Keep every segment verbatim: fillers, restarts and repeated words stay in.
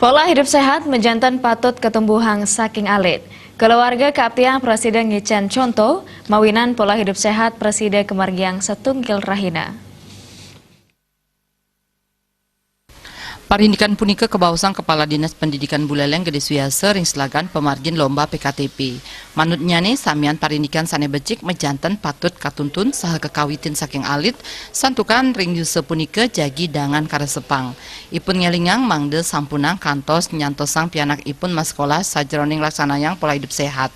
Pola hidup sehat majanten patut katumbuhang saking alit. Kulawarga kaaptiang prasida ngicén conto, mawinan pola hidup sehat prasida kamargiang satunggal rahina. Parindikan punika kabaosang Kepala Dinas Pendidikan Buleleng Gede Suyasa ring selagan pamargin lomba P K T P. Manutnyané, samian parindikan sané becik majanten patut katuntun saha kakawitin saking alit, santukan ring yusa punika jagi dangan karesepang. Ipun ngélingang mangda sampunang kantos nyantosang pianakipun masekolah sajeroning laksanayang pola hidup sehat.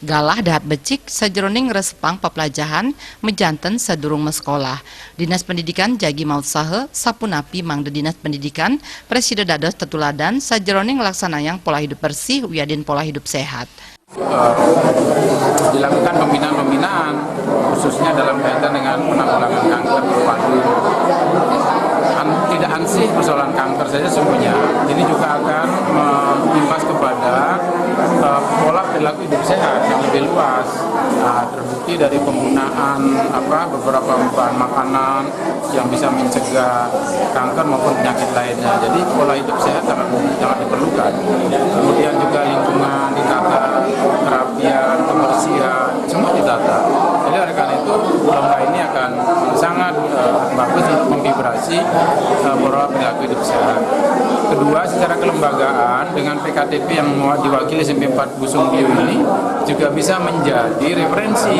Galah dahat becik sajeroning ngresepang paplajahan majanten sadurung masekolah. Dinas Pendidikan jagi mautsaha sapunapi mangda Dinas Pendidikan prasida dados tetuladan sajeroning nglaksanayang pola hidup bersih wiadin pola hidup sehat. Eh, dilakukan pembinaan-pembinaan, khususnya dalam kaitan dengan penanggulangan kanker paru. An-, tidak ansih persoalan kanker saja sesungguhnya. Ini juga akan mengimbas kepada, eh, pola perilaku hidup sehat yang lebih luas. Nah, terbukti dari penggunaan apa beberapa bahan makanan yang bisa mencegah kanker maupun penyakit lainnya. Jadi pola hidup sehat sangat sangat diperlukan. Kemudian juga lingkungan ditata, kerapian, kebersihan, semua ditata. Jadi oleh karena itu lomba ini akan sangat, eh, bagus untuk memvibrasi, eh, pola perilaku hidup sehat. Kedua, secara kelembagaan dengan P K T P yang diwakili S M P empat Busung Biu ini juga bisa menjadi referensi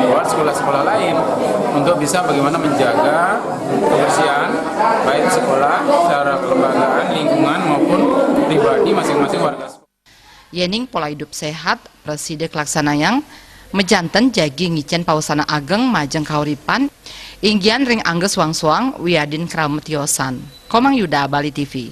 buat sekolah-sekolah lain untuk bisa bagaimana menjaga kebersihan baik sekolah secara kelembagaan, lingkungan maupun pribadi masing-masing warga sekolah. Yéning pola hidup sehat prasida kalaksanayang, majanten jagi ngicén pawasana ageng majeng kauripan, inggihan ring angga soang-soang wiadin krama tiosan. Komang Yuda, Bali T V.